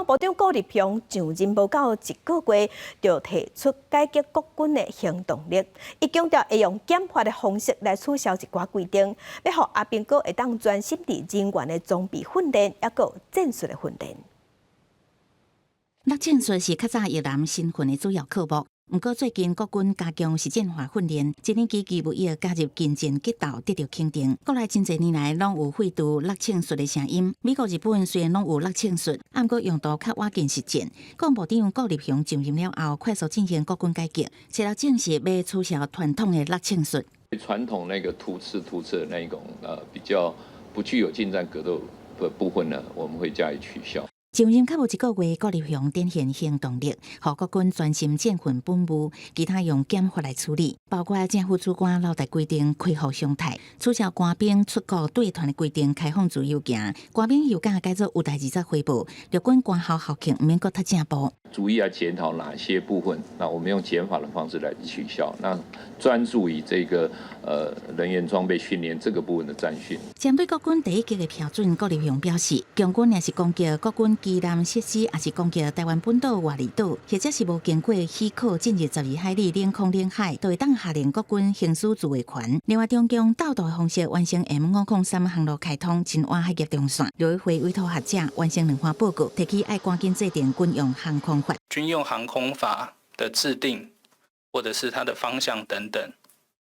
防部長顧立雄上任無夠一個月，就提出改革國軍的行動力。伊強調會用減法的方式來取消一寡規定，欲予阿兵哥會當專心佇人員的裝備訓練，抑閣戰術的訓練。陸戰術是較早役男新訓的主要科目。毋過最近國軍加強實戰化訓練，一年期義務役加入近戰格鬥得著肯定。國內真濟年來攏有廢除陸戰術的聲音。美國、日本雖然攏有陸戰術，毋過用途較倚近實戰。國防部長顧立雄上任了後，快速進行國軍改革，除了正式欲取消傳統的陸戰術。傳統那個突刺突刺的那一種，比較不具有近戰格鬥的部分呢，我們會加以取消。上任較無一個月，顧立雄展現行動力，予國軍專心戰訓本務，其他用減法來處理，包括正副主官留台規定恢復常態，取消官兵出國帶團的規定，開放自由行，官兵休假改做有代誌才回報，陸軍官校校慶毋免閣讀正步。逐一來檢討哪些部分，那我們用減法的方式來取消，那專注於這個人員裝備訓練這個部分的戰訓。針對國軍第一級的標準，顧立雄表示，共軍若是攻擊國軍機艦設施，抑是攻擊臺灣本島外離島，或者是無經過許可進入12海里領空領海，都會當下令國軍行使自衛權。另外，中共鬥道的方式完成 M503航路開通，真倚海峽中線。陸委會委託學者完成兩份報告，提起愛趕緊制定軍用航空法。軍用航空法的制定，或者是它的方向等等，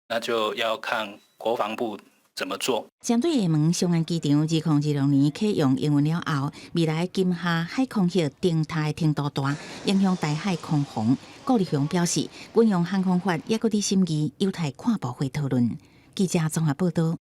那就要看國防部怎麼做。針對廈門松安機場2026年啟用營運了後，未來金廈海空域釘塌程度大，影響台海空防。顧立雄表示，軍用航空法抑閣佇審議，有待跨部會討論。記者綜合報道。